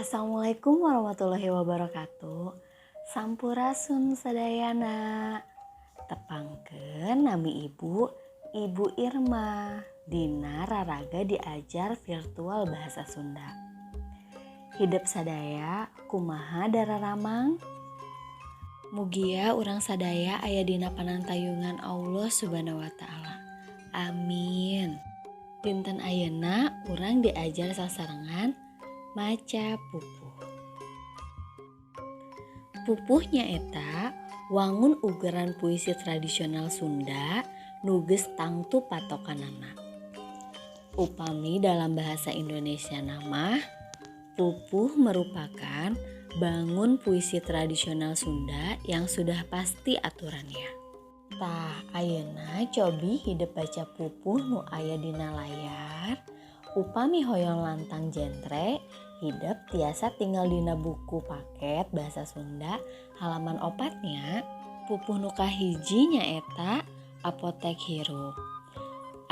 Assalamualaikum warahmatullahi wabarakatuh. Sampurasun sadayana. Tepangkeun nami Ibu, Ibu Irma. Dina raraga diajar virtual bahasa Sunda. Hidep sadaya kumaha dararamang? Mugia urang sadaya aya dina panantayungan Allah Subhanahu wa taala. Amin. Dinten ayeuna urang diajar sasarengan maca pupuh. Pupuh nyaeta wangun ugeran puisi tradisional Sunda nu geus tangtu patokanana. Upami dalam bahasa Indonesia mah, pupuh merupakan bangun puisi tradisional Sunda yang sudah pasti aturannya. Tah, ayeuna cobi hidep baca pupuh nu aya dina layar. Upami hoyong lantang jentre, hidep tiasa tinggal dina buku paket bahasa Sunda halaman 4 nya. Pupuh nu kahiji nyaeta apotek hirup.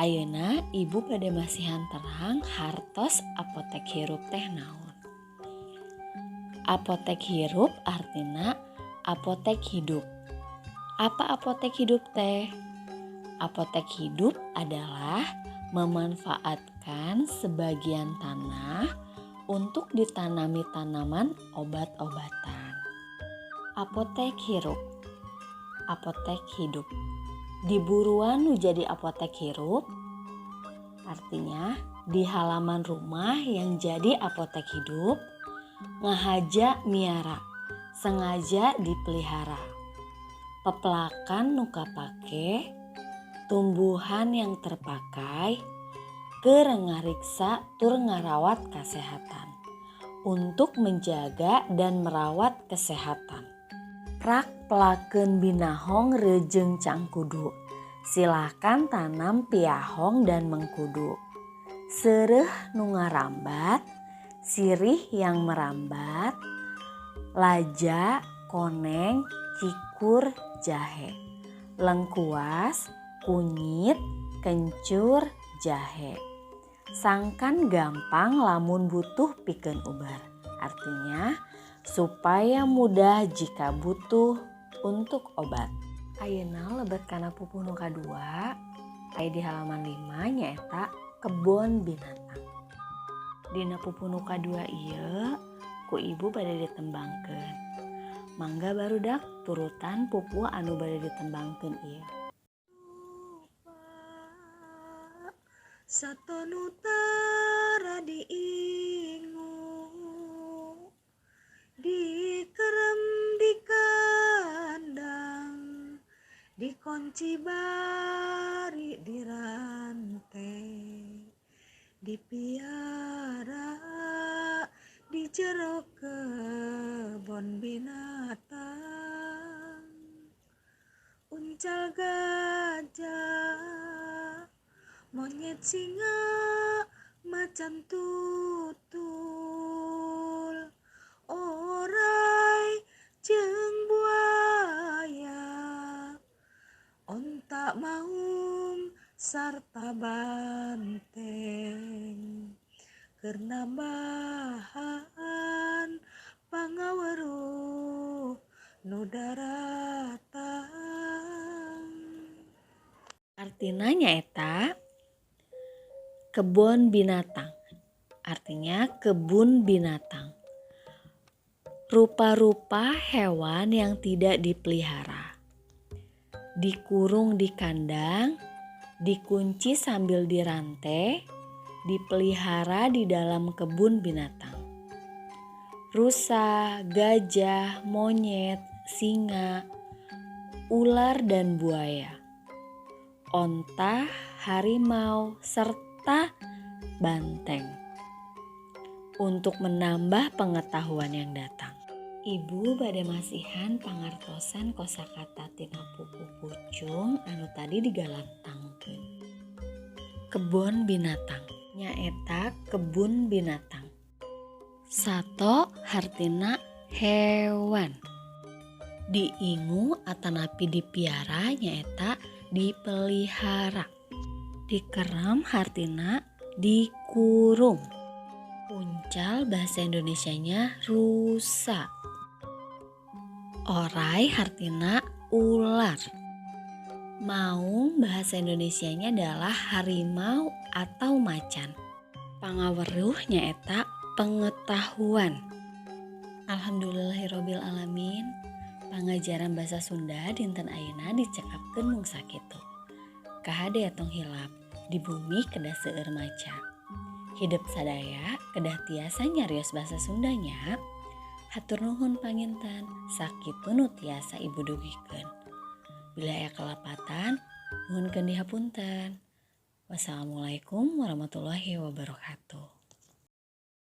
Ayeuna ibu bade masihan terang hartos apotek hirup teh naon. Apotek hirup artina apotek hidup. Apa apotek hidup teh? Apotek hidup adalah memanfaatkan sebagian tanah untuk ditanami tanaman obat-obatan. Apotek hirup. Apotek hidup. Di buruan nu jadi apotek hirup, artinya di halaman rumah yang jadi apotek hidup, ngahaja miara, sengaja dipelihara. Pepelakan nu kapake, tumbuhan yang terpakai, keur ngariksa tur ngarawat kasehatan, untuk menjaga dan merawat kesehatan. Prak pelakeun binahong rejeung cangkudu. Silahkan tanam piahong dan mengkudu. Seureuh nu ngarambat, sirih yang merambat, laja, koneng, cikur, jahe. Lengkuas, kunyit, kencur, jahe. Sangkan gampang lamun butuh pikeun ubar. Artinya supaya mudah jika butuh untuk obat. Ayeuna lebet kana pupuh nu kadua, aya di halaman 5 nyaeta kebon binatang. Dina pupuh nu kadua ieu ku ibu bade ditembangkeun. Mangga barudak turutan pupuh anu bade ditembangkeun ieu. Sato nu tara diingu, dikerem di kandang, dikunci bari dirante, dipiara di jero kebon binatang. Uncal gajah, monyet singa, macan tutul, orai jeung buaya, onta maung sarta banteng, keur nambahan pangaweruh nu daratang. Artina nyaeta kebon binatang. Artinya kebun binatang. Rupa-rupa hewan yang tidak dipelihara. Dikurung di kandang, dikunci sambil dirantai, dipelihara di dalam kebun binatang. Rusa, gajah, monyet, singa, ular dan buaya, onta, harimau, serta banteng. Untuk menambah pengetahuan yang datang. Ibu bade masihan pangartosan kosakata tina pupuh pucung anu tadi digalantangkeun. Kebon binatang nyaeta kebun binatang. Sato hartina hewan. Diingu atanapi dipiara nyaeta dipelihara. Dikerem hartina dikurung. Uncal Ical bahasa Indonesianya rusa. Orai hartina ular. Maung bahasa Indonesianya adalah harimau atau macan. Pangaweruh nyaeta pengetahuan. Alhamdulillahirabbil alamin. Pangajaran bahasa Sunda dinten ayeuna dicekapkeun mung sakitu. Kahade tong hilap, di bumi kedah seueur maca. Hidep sadaya kedah tiasa nyarios bahasa Sundanya. Hatur nuhun panginten, sakitu nu tiasa ibu dugikeun. Bila aya kalepatan, nuhunkeun dihapunten. Wassalamualaikum warahmatullahi wabarakatuh.